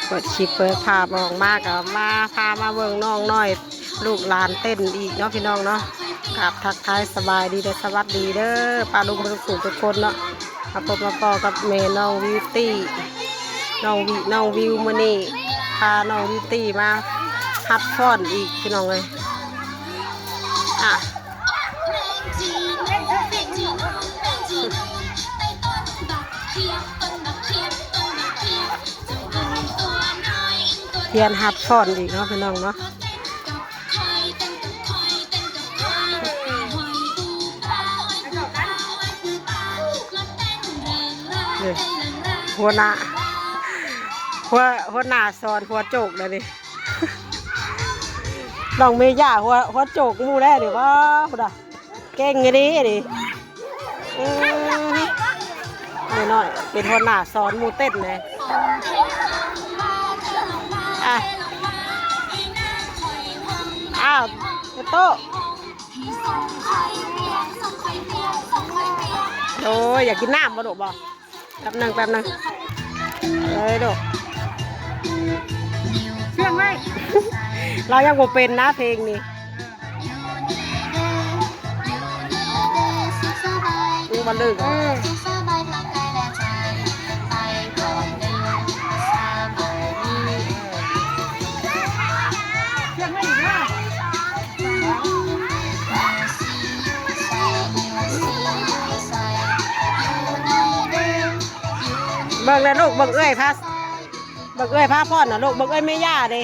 ເປີດຄລິບເປີດພາບອອກມາກໍມາ ພາມາເບິ່ງນ້ອງນ້ອຍ ລູກຫຼານເຕັ້ນອີກເນາະພີ່ນ້ອງເນາະ. ກາບທັກທາຍສະບາຍດີ ແລະ ສະຫວັດດີເດີ ປ້າລຸງເບິດສູ່ທຸກຄົນເນາະ. ມາພົບມາພໍ້ກັບແມ່ນ້ອງບິວຕີ ນ້ອງວິ ນ້ອງວິວ ມື້ນີ້ພານ້ອງບິວຕີມາຫັດຟ້ອນອີກພີ່ນ້ອງເອີຍ. ອ່ະ ຮຽນຫັດຟ້ອນອີກເນາະພີ່ນ້ອງເນາະ. ນີ້ ຫົວໜ້າ ຫົວ ຫົວໜ້າສອນຫົວໂຈກແລ້ວນີ້. ນ້ອງເມຍ່າຫົວ ຫົວໂຈກໝູ່ແລ້ວນີ້ ວ້າ ພຸ້ນນະ ເກັ່ງອີ່ຫຼີນີ້. ອືມ ນ້ອຍໆ ເປັນຫົວໜ້າສອນໝູ່ເຕັ້ນເລີຍ. ອ່ະ ອ້າວ ໂຕໂຕ້ ໂດຍ ຢາກກິນນ້ຳບໍ່ລູກ ບໍ່? ແປັບໜຶ່ງ ແປັບໜຶ່ງ ເອີຍລູກ ເຊື່ອງໄວ້ ລາວຍັງບໍ່ເປັນນະເພງນີ້. ຍັງບໍ່ລຶ້ງ ເອີ ເຊື່ອງໄວ້ອີກເດີ. ເບິ່ງແລ້ວລູກ ເບິ່ງເອື້ອຍພາ ເບິ່ງເອື້ອຍພາຟ້ອນນະລູກ ເບິ່ງເອື້ອຍແມ່ຍ່າເດ້.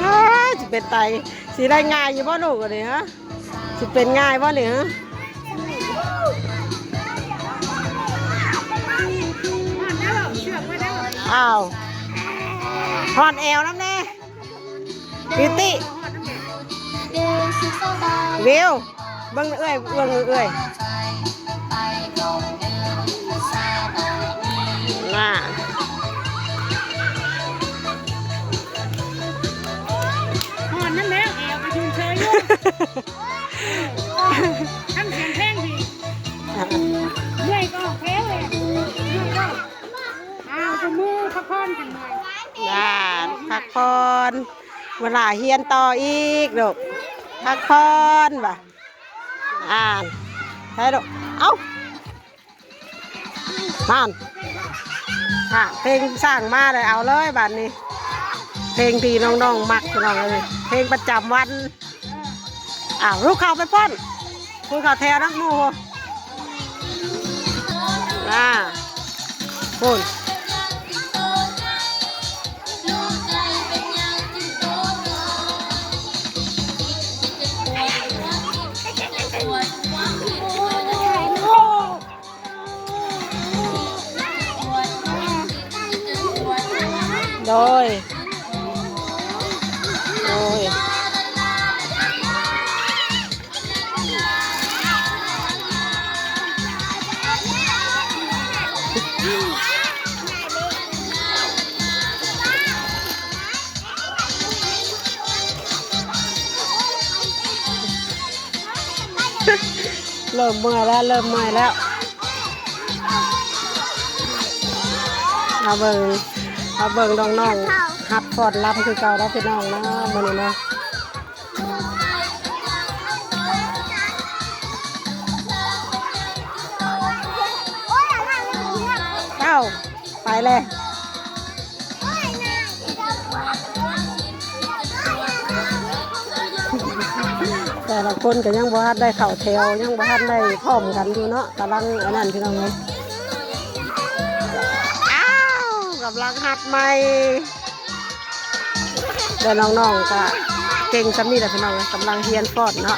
ອ້າຍ ຊິເປັນໄຕ ຊິໄດ້ງ່າຍຢູ່ບໍ່ລູກອັນນີ້ ຮະ? ຊິເປັນງ່າຍບໍ່ນີ້ ຮະ? ອ້າວ ຮອດແອວນຳແດ່ ບິວຕີ ວິວ ເບິ່ງເອື້ອຍ ເບິ່ງເອື້ອຍ ນ່າ ຮອດນຳແລ້ວ ແອວກໍຢືນເຊີຍຢູ່ ທຳສຽງແພງດີ ເມື່ອຍກໍອອກແພງເລີຍ ເມື່ອຍກໍ ອ້າວ ຕົບມືພັກຜ່ອນກັນໜ່ອຍ ຈ້າ ພັກຜ່ອນ ເວລາຮຽນຕໍ່ອີກລູກ ພັກຜ່ອນບາດ ອ່ານ ໃຫ້ລູກ ເອົ້າ ຫັ້ນ ຫັ້ນ ເພງສ້າງມາແລ້ວ ເອົາເລີຍບາດນີ້ ເພງທີ່ນ້ອງໆມັກ ພີ່ນ້ອງເອີຍ ເພງປະຈຳວັນ. ອ້າວ ລູກເຂົ້າໄປປ້ອນ ຜູ້ເຂົ້າແຖວນຳໝູ່ ອ່າ ພຸ້ນ ໂດຍ ໂດຍ ເລີ່ມເມື່ອຍແລ້ວ ເລີ່ມເມື່ອຍແລ້ວ ມາເບິ່ງ ມາເບິ່ງນ້ອງໆ ຮັບຟ້ອນລຳຄືເກົ່າເນາະ ພີ່ນ້ອງເນາະ ມື້ນີ້ເນາະ. ອ້າວ ໄປແລ້ວ ແຕ່ລະຄົນກໍຍັງບໍ່ທັນໄດ້ເຂົ້າແຖວ ຍັງບໍ່ທັນໄດ້ພ້ອມກັນຢູ່ເນາະ ກຳລັງອັນນັ້ນ ພີ່ນ້ອງເອີຍ ອ້າວ ກຳລັງຮັດໃໝ່. ແຕ່ນ້ອງໆ ກະເກັ່ງຊ່ຳນີ້ແຫຼະພີ່ນ້ອງ ກຳລັງຮຽນຟ້ອນເນາະ.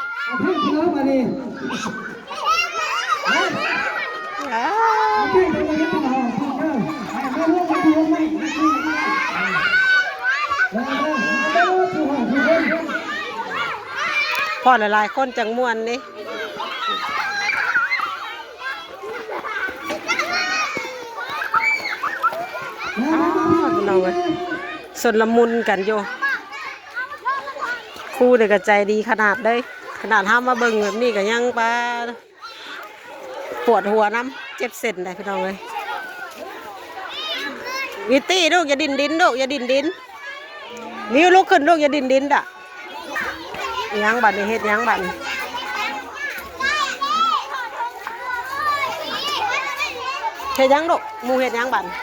ເອົາເພງເຂົາມານີ້ ເອົາເພງເຂົາມາເຮັດເປັນຫ້ອງເພິ່ນເດີ ໃຫ້ມາລວມກັນຢູ່ຫ້ອງໃໝ່ ມາເດີ ມາເດີ ມາເດີ ສູ່ຫ້ອງທຸກຄົນ ພໍຫຼາຍໆຄົນຈັ່ງມ່ວນເດ້. ອ້າ ພີ່ນ້ອງເອີຍ ຊົນລະມຸນກັນຢູ່ ຄູນີ້ກໍໃຈດີຂະໜາດເລີຍ ຂະໜາດເຮົາມາເບິ່ງແບບນີ້ກໍຍັງປາ ປວດຫົວນຳ ເຈັບເສັ້ນໄດ໋ພີ່ນ້ອງເອີຍ. ວິດຕີ້ລູກ ຢ່າດີ້ນດິນລູກ ຢ່າດີ້ນດິນ. ມິວ ລຸກຂຶ້ນລູກ ຢ່າດີ້ນດິນດະ. ອີຫຍັງບັດນີ້ ເຮັດຫຍັງບັດນີ້ ເຮັດຫຍັງລູກ ໝູ່ເຮັດຫຍັງບັດນີ້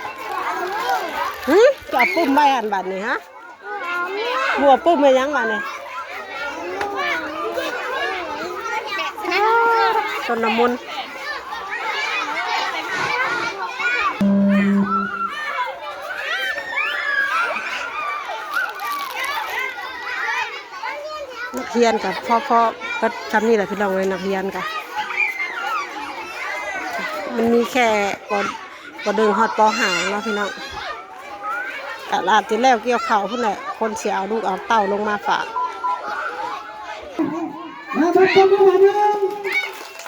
ຫຶ ຈະເອົາປຸ້ມໄວ້ຫັ້ນບັດນີ້ ຫະ ໝູ່ເອົາປຸ້ມໄວ້ຫຍັງບັດນີ້ ຊົນລະມຸນ. ນັກຮຽນກໍພໍ ພໍເບິດຊ່ຳນີ້ແຫຼະພີ່ນ້ອງເອີຍ ນັກຮຽນກໍ ມັນມີແຄ່ ປ. ບໍ່ດຶງຮອດ ປ.ຫ້າ ເນາະພີ່ນ້ອງ ກະອາດຊິແລ້ວກ່ຽວເຂົ້າພຸ້ນແຫຼະ ຄົນຊິເອົາລູກເອົາເຕົ້າລົງມາຝາກ. ມາເບິ່ງກັນ ໜຶ່ງ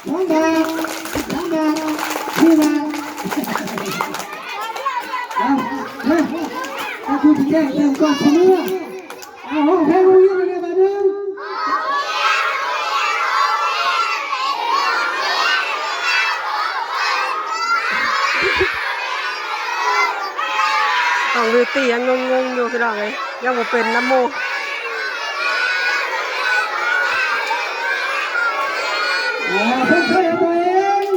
ສອງບາດ ສາມບາດ ສີ່ບາດ ເອົາ ມາ ມາ ຄູຊິແຈ້ງເຕີມກ່ອນສະເໝີ. ເອົາ ຮ້ອງເພງໂຮງຮຽນແດ່ບາດໜຶ່ງ. ນ້ອງບິວຕີ້ຍັງງົງໆຢູ່ພີ່ນ້ອງເອີຍ ຍັງບໍ່ເປັນນຳໝູ່. ເອົາ ເພິ່ນຊ່ອຍເອົາຕົວເອງ.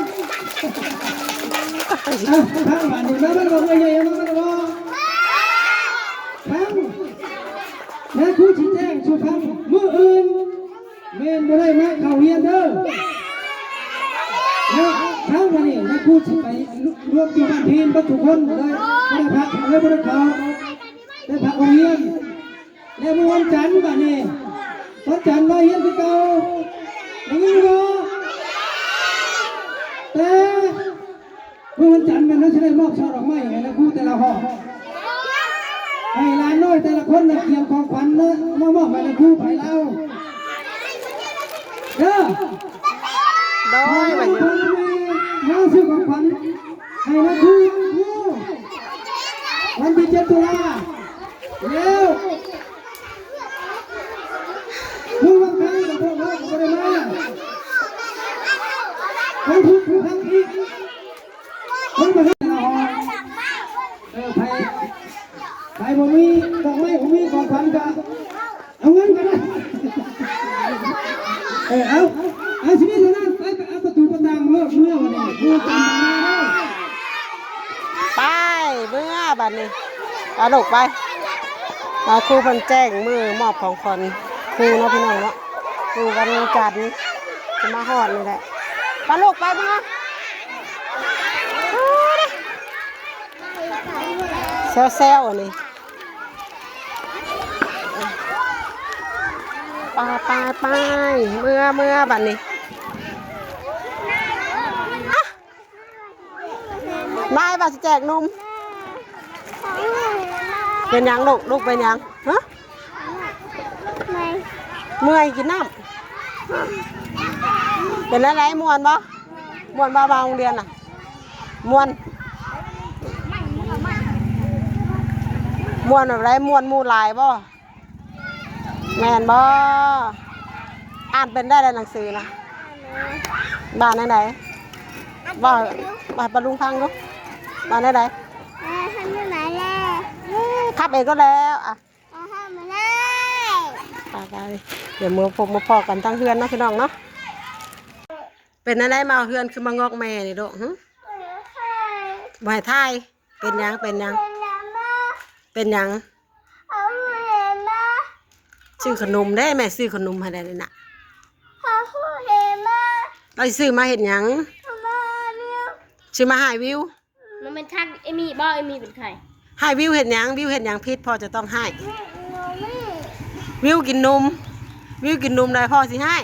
ເອົາ ທາງບ້ານນີ້ມາ ມາ ມາ ມາ ມາ ຟັງ. ນາຄູຊິແຈ້ງສູ່ຟັງ ມື້ອື່ນແມ່ນບໍ່ໄດ້ມາເຂົ້າຮຽນເດີ. ແລ້ວເຊົ້າມື້ນີ້ນາຄູຊິໄປລວມຢູ່ບ້ານພີນເບິດທຸກຄົນເລີຍ ບໍ່ໄດ້ພັກເລີຍ ບໍ່ໄດ້ເຂົ້າ ໄດ້ພັກໂຮງຮຽນ. ແລ້ວມື້ວັນຈັນບາດນີ້ ວັນຈັນມາຮຽນຄືເກົ່າ ໄດ້ຍິນບໍ່? ແຕ່ ມື້ວັນຈັນແມ່ນເຮົາຊິໄດ້ມອບຊ່ອດອກໄມ້ໃຫ້ນາຄູແຕ່ລະຫ້ອງ ໃຫ້ຫຼານນ້ອຍແຕ່ລະຄົນນະກຽມຂອງຂວັນເນາະ ມາມອບໃຫ້ນາຄູໃຜລາວເດີ. ໂດຍ ມາຊື້ຂອງຂວັນໃຫ້ນາຄູ ວັນທີເຈັດຕຸລາ ແລ້ວ ມື້ວັນໄທກໍພວກເຮົາກໍບໍ່ໄດ້ມາ ວັນພຸດຄືກັນອີກ ຄົນບໍ່ເຮັດລະຫອ ເອີ ໃຜ ໃຜບໍ່ມີດອກໄມ້ ບໍ່ມີຂອງຂວັນກໍເອົາເງິນກໍໄດ້ ເອີ ເອົາ ເອົາ ຊິມີເທົ່ານັ້ນ ໄປ ໄປເອົາປະຕູປະຕ່າງເລີກເມືອບັດນີ້ ເມືອຕາມບັງນາເດີ. ໄປ ເມືອບັດນີ້ ໄປລູກໄປ ມາ ຄູເພິ່ນແຈ້ງມື້ມອບຂອງຂວັນຄູເນາະ ພີ່ນ້ອງເນາະ ຄືວັນຈັນຊິມາຮອດນີ້ແຫຼະ ໄປລູກໄປເມືອ ແຊວໆ ອັນນີ້ ໄປ ໄປ ໄປ ເມືອ ເມືອບັດນີ້ ນາຍວ່າຊິແຈກນົມ ເປັນຫຍັງລູກ ລູກເປັນຫຍັງ ຮະ ເມື່ອຍ ເມື່ອຍກິນນ້ຳ ເປັນແນວໃດ ມ່ວນບໍ່ ມ່ວນບໍ່ ມາໂຮງຮຽນນະ ມ່ວນ ມ່ວນແບບໃດ ມ່ວນໝູ່ຫຼາຍບໍ່? ແມ່ນບໍ່? ອ່ານເປັນໄດ້ແລ້ວໜັງສືນະ ວ່າແນວໃດ? ເວົ້າ ເວົ້າໃຫ້ປ້າລຸງຟັງດູ ວ່າແນວໃດ? ເອີ ທຳແນວໃດແລ້ວ? ເອີ ຂັບເອງກໍແລ້ວ ອ່ະ ເອີ ທຳແນວໃດ? ໄປ ໄປ ດຽວມາພົບມາພໍ້ກັນທາງເຮືອນເນາະພີ່ນ້ອງເນາະ. ເປັນແນວໃດມາເຮືອນຄືມາງອກແມ່ນີ້ລູກ? ຫຶ ບໍ່ໃຫ້ຖ່າຍ. ເປັນຫຍັງ? ເປັນຫຍັງ? ເປັນຫຍັງ? ຊື້ຂະໜົມເດ້ ແມ່ຊື້ຂະໜົມໃຫ້ແດ່ນີ້ນະ. ລາວຊິຊື້ມາເຮັດຫຍັງ? ຊື້ມາໃຫ້ວິວ. ມັນແມ່ນທັກເອມີບໍ່? ເອມີເປັນໃຄ? ໃຫ້ວິວເຮັດຫຍັງ? ວິວເຮັດຫຍັງຜິດ ພໍ່ຈະຕ້ອງໃຫ້? ວິວກິນນົມ ວິວກິນນົມໄດ້ ພໍ່ຊິໃຫ້.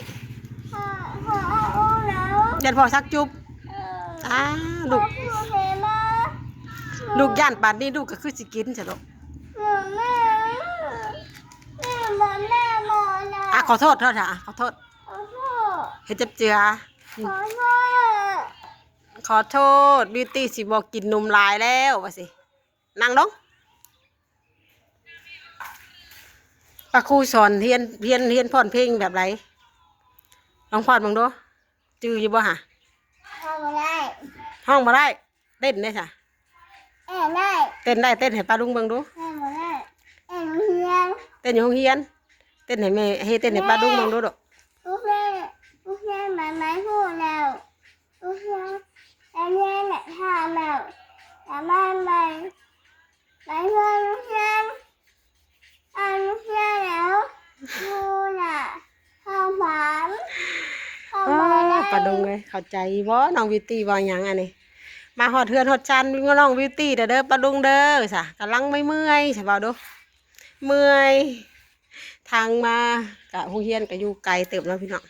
ຢ້ານພໍ່ຊັກຈຸບ. ອ້າ ລູກ ລູກຢ້ານປານນີ້ ລູກກໍຄືຊິກິນຊະດອກ. ອາ ຂໍໂທດ ໂທດ ອາ ຂໍໂທດ. ເຮັດຈັບເຈືອ. ຂໍໂທດ ບິວຕີຊິບໍ່ກິນນົມຫຼາຍແລ້ວວ່າຊິ. ນັ່ງລົງ. ປ້າຄູສອນຮຽນ ຮຽນ ຮຽນຟ້ອນເພງແບບໃດ? ລອງຟ້ອນເບິ່ງດູ. ຈື່ຢູ່ບໍ່ຫະ? ຮ້ອງບໍ່ໄດ້. ຮ້ອງບໍ່ໄດ້. ເຕັ້ນໄດ້ຊະ? ເຕັ້ນໄດ້. ເຕັ້ນໄດ້ ເຕັ້ນໃຫ້ປ້າລຸງເບິ່ງດູ. ເຕັ້ນບໍ່ໄດ້. ເຕັ້ນໂຮງຮຽນ. ເຕັ້ນຢູ່ໂຮງຮຽນ. ເຕັ້ນໃຫ້ແມ່ ເຮັດເຕັ້ນໃຫ້ປ້າລຸງເບິ່ງດູລູກ. ແມ່ ລູກຮຽນ ລູກຮຽນມາ ມາຮູ້ແລ້ວ. ໂອເຄ ອັນນີ້ແຫຼະ ຖ້າແລ້ວ ແລ້ວມາໃໝ່ ໄປເຮືອນ ໂຮງຮຽນ ໄປໂຮງຮຽນແລ້ວ ຢູ່ນະ ເຂົ້າບ້ານ ເຂົ້າ ເອີ ບ້ານໄດ້ ປ້າລຸງເອີຍ ເຂົ້າໃຈບໍ່ ນ້ອງບິວຕີເວົ້າຫຍັງອັນນີ້? ມາຮອດເຮືອນຮອດຊານນ້ອງບິວຕີແລ້ວເດີ ປ້າລຸງເດີ ຊະ ກຳລັງເມື່ອຍໆ ຊະ ເວົ້າດູ ເມື່ອຍ. ທາງມາກະໂຮງຮຽນກະຢູ່ໄກເຕີບເນາະພີ່ນ້ອງ.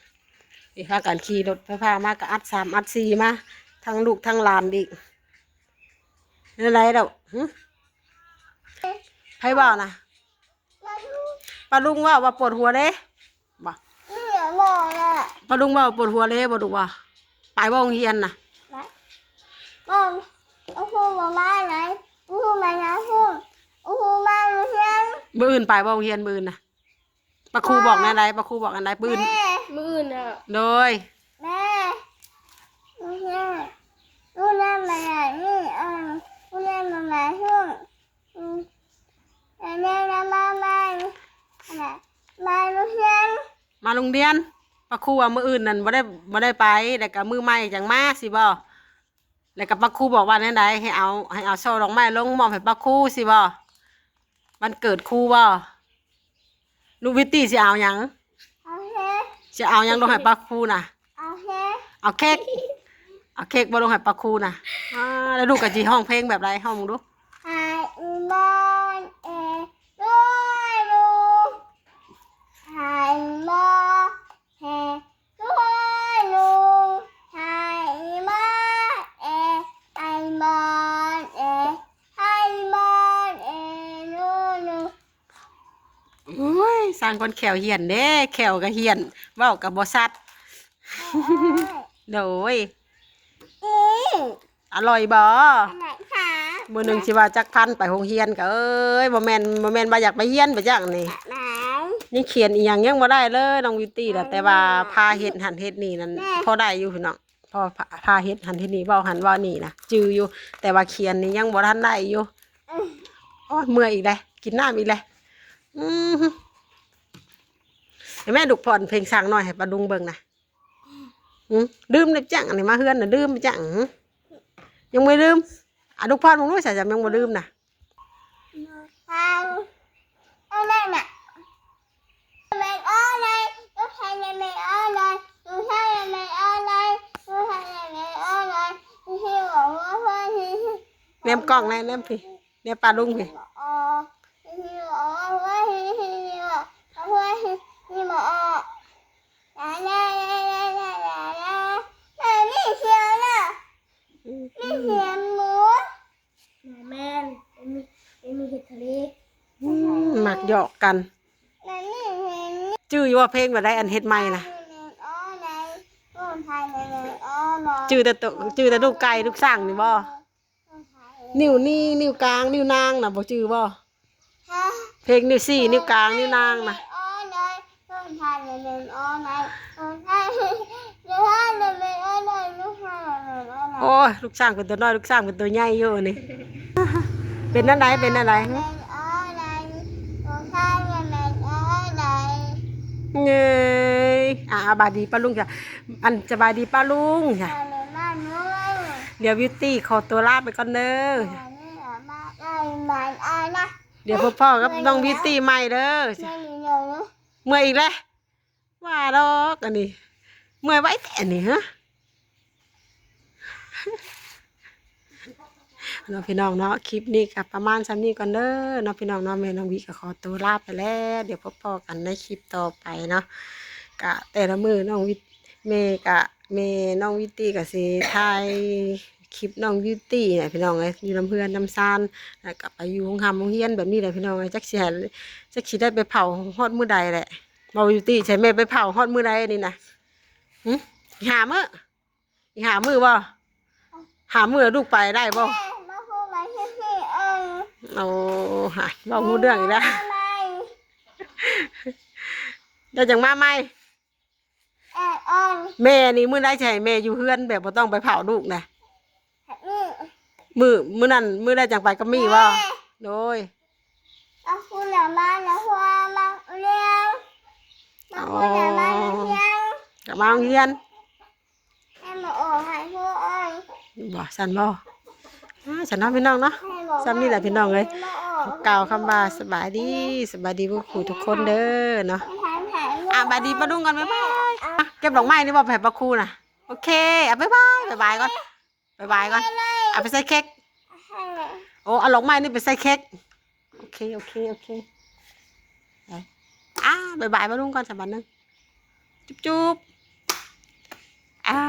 ນີ້ພາກັນຂີ່ລົດໄຟຟ້າມາກະອັດສາມອັດສີ່ມາ ທັງລູກທັງຫຼານອີກ. ແນວໃດດອກ? ຫຶ? ໃຜເວົ້ານະ? ປ້າລຸງເວົ້າວ່າປວດຫົວເດ້ ບໍ່? ນີ້ແຫຼະ ບໍ່ແຫຼະ ປ້າລຸງເວົ້າປວດຫົວເດ້ບໍ່ລູກວ່າ? ໄປບໍ່ໂຮງຮຽນນະ? ໄປ ບໍ່ ບໍ່ຮູ້ວ່າມາໄດ ບໍ່ຮູ້ມານະ ຮູ້ ບໍ່ຮູ້ມາໂຮງຮຽນ. ມື້ອື່ນໄປບໍ່ໂຮງຮຽນມື້ອື່ນນະ? ປ້າຄູບອກແນວໃດ? ປ້າຄູບອກອັນໃດ? ປຶ້ນ ແມ່ ມື້ອື່ນນະ ໂດຍ ແມ່ ມື້ແຮງ ມື້ແຮງມານີ້ ເອີ ມື້ແຮງມາ ມາໂຮງ ອືມ ແມ່ນະ ມາ ມາ ມາ ມາໂຮງຮຽນ ມາໂຮງຮຽນ. ປ້າຄູວ່າມື້ອື່ນນັ້ນບໍ່ໄດ້ ບໍ່ໄດ້ໄປ ແລ້ວກະມື້ໃໝ່ຈັ່ງມາ ຊິບໍ່? ແລ້ວກໍປ້າຄູບອກວ່າແນວໃດ? ໃຫ້ເອົາ ໃຫ້ເອົາຊ່ອດອກໄມ້ລົງມອບໃຫ້ປ້າຄູຊິບໍ່? ວັນເກີດຄູບໍ່? ລູກວິດຕີ້ຊິເອົາຫຍັງ? ເອົາເຄ້ກ ຊິເອົາຫຍັງລົງໃຫ້ປ້າຄູນະ? ເອົາເຄ້ກ ເອົາເຄ້ກ ເອົາເຄ້ກບໍ່ລົງໃຫ້ປ້າຄູນະ? ອາ ແລ້ວລູກກໍຊິຮ້ອງເພງແບບໃດ? ຮ້ອງເບິ່ງດູ. ໃຫ້ອີ່ມອນເອ ດ້ວຍລູກ ໃຫ້ມອນ ເຮ ໂອ້ຍ ລຸງ ໄທມາເອ ໄທມອນເອ ໄທມອນເອ ໂນໂນ. ໂອ້ຍ ຊ່າງຄົນແຂ້ວຫ້ຽນເດ້ ແຂ້ວກໍຫ້ຽນ ເວົ້າກໍບໍ່ຊັດ. ໂດຍ ອືມ. ອະລ່ອຍບໍ່? ອະລ່ອຍຄ່ະ. ມື້ໜຶ່ງຊິວ່າຈັກພັນໄປໂຮງຮຽນກໍ ເອີຍ ບໍ່ແມ່ນ ບໍ່ແມ່ນວ່າຢາກໄປຮຽນໄປຈັ່ງນີ້. ຍັງຂຽນອີ່ຫຍັງຍັງບໍ່ໄດ້ເລີຍນ້ອງບິວຕີ້ນະ ແຕ່ວ່າພາເຮັດຫັ້ນເຮັດນີ້ນັ້ນ ແມ່ ພໍໄດ້ຢູ່ພີ່ນ້ອງ ພໍພາ ພາເຮັດຫັ້ນເຮັດນີ້ ເວົ້າຫັ້ນເວົ້ານີ້ນະ ຈື່ຢູ່ ແຕ່ວ່າຂຽນນີ້ຍັງບໍ່ທັນໄດ້ຢູ່. ອືມ ໂອ້ຍ ເມື່ອຍອີກແລ້ວ ກິນນ້ຳອີກແລ້ວ. ອືມ ໃຫ້ແມ່ລູກຟ້ອນເພງຊ້າງນ້ອຍໃຫ້ປ້າລຸງເບິ່ງນະ. ຫືມ ລືມໄດ້ຈັ່ງ ອັນນີ້ມາເຮືອນນະ ລືມໄດ້ຈັ່ງ. ຫືມ ຍັງບໍ່ລືມ? ອາ ລູກພອນເບິ່ງດູ ສາຈຳຍັງບໍ່ລືມນະ. ເອົາ ເອົານັ້ນນະ ແມ່ນອອນໄລນ໌ ລູກຊາຍແມ່ນອອນໄລນ໌ ລູກຊາຍແມ່ນອອນໄລນ໌ ລູກຊາຍແມ່ນອອນໄລນ໌. ແນມກ້ອງແດ່ ແນມພີ້ ແນມປ້າລຸງພີ້. ແມ່ນ ເອັມມີ ເອັມມີເຮັດທະເລ. ອືມ ມັກຫຍອກກັນ. ຈື່ຢູ່ວ່າເພງແບບໃດ ອັນເຮັດໃໝ່ນະ? ຈື່ແຕ່ໂຕ ຈື່ແຕ່ລູກໄກ່ລູກຊ້າງນີ້ບໍ່? ນິ້ວນີ້ ນິ້ວກາງ ນິ້ວນາງນະ ບໍ່ຈື່ບໍ່? ຮະ? ເພງນິ້ວຊີ້ ນິ້ວກາງ ນິ້ວນາງນະ. ໂອ້ຍ ລູກຊ້າງເປັນຕົວນ້ອຍ ລູກຊ້າງເປັນຕົວໃຫຍ່ຢູ່ນີ້. ເປັນແນວໃດ ເປັນແນວໃດ? ຫຶ? ແມ່ນອອນໄລນ໌ ລູກຊາຍແມ່ນອອນໄລນ໌. ເງີຍ ອ່າ ສະບາຍດີປ້າລຸງຈ້ະ ອັນ ສະບາຍດີປ້າລຸງຈ້ະ. ດຽວບິວຕີ້ຂໍຕົວລາໄປກ່ອນເດີ. ດຽວພົບພໍ້ກັບນ້ອງບິວຕີ້ໃໝ່ເດີ. ເມື່ອຍອີກແລ້ວ ວ່າດອກອັນນີ້ ເມື່ອຍໄວແທ້ອັນນີ້ ຮະ ເນາະພີ່ນ້ອງເນາະ. ຄລິບນີ້ກໍປະມານສ່ຳນີ້ກ່ອນເດີເນາະພີ່ນ້ອງເນາະ. ແມ່ນ້ອງວິກໍຂໍຕົວລາໄປແລ້ວ ດຽວພົບພໍ້ກັນໃນຄລິບຕໍ່ໄປເນາະ. ກະແຕ່ລະມື້ນ້ອງວິ ແມ່ກະ ແມ່ນ້ອງວິວຕີ້ກໍຊິຖ່າຍຄລິບນ້ອງບິວຕີ້ແຫຼະພີ່ນ້ອງເອີຍ ຢູ່ນຳເຮືອນນຳຊານ ແລ້ວກໍໄປຢູ່ໂຮງຮ່ຳໂຮງຮຽນແບບນີ້ແຫຼະພີ່ນ້ອງເອີຍ. ຈັກຊິໃຫ້ ຈັກຊິໄດ້ໄປເຜົາຮອດມື້ໃດແຫຼະ. ເວົ້າຢູ່ຕິ ໃຫ້ແມ່ໄປເຜົາຮອດມື້ໃດນີ້ນະ? ຫຶ ອີກຫ້າມື້ ອີກຫ້າມື້ບໍ່? ຫ້າມື້ລູກໄປໄດ້ບໍ່? ໂອ້ ຫາ ເວົ້າຮູ້ເລື່ອງອີກແລ້ວ. ດຽວຈັ່ງມາໃໝ່. ແມ່ນີ້ມື້ໃດຊິໃຫ້ແມ່ຢູ່ເຮືອນແບບບໍ່ຕ້ອງໄປເຜົາລູກນະ? ມື້ ມື້ນັ້ນ ມື້ໃດຈັ່ງໄປກັບໝີ່ບໍ່? ໂດຍ ເອົາຄຸນນະມານະຫົວມາຮຽນ ມາຄຸນນະມານະຮຽນ ກໍມາໂຮງຮຽນ ໃຫ້ມາອອກໃຫ້ຜູ້ອອກ ບໍ່ ຊັ້ນບໍ່? ອ່າ ຊັ້ນເນາະພີ່ນ້ອງເນາະ. ສ່ຳນີ້ແຫຼະພີ່ນ້ອງເອີຍ ກ່າວຄຳວ່າສະບາຍດີ ສະບາຍດີເບິດຄູ່ທຸກຄົນເດີເນາະ. ອ່າ ບາຍດີປ້າລຸງກ່ອນ ບາຍບາຍ. ອ່ະ ເກັບດອກໄມ້ນີ້ບໍ່ ໄປໃຫ້ປ້າຄູນະ? ໂອເຄ ອ່ະ ບາຍບາຍ ບາຍບາຍກ່ອນ ບາຍບາຍກ່ອນ. ເອົາໄປໃສ່ເຄັກ ໂອ້ ເອົາດອກໄມ້ນີ້ໄປໃສ່ເຄັກ. ໂອເຄ ໂອເຄ ໂອເຄ ໄປ ອ່າ ບາຍບາຍປ້າລຸງກ່ອນສະບັດໜຶ່ງ ຈຸບໆ. ອ່າ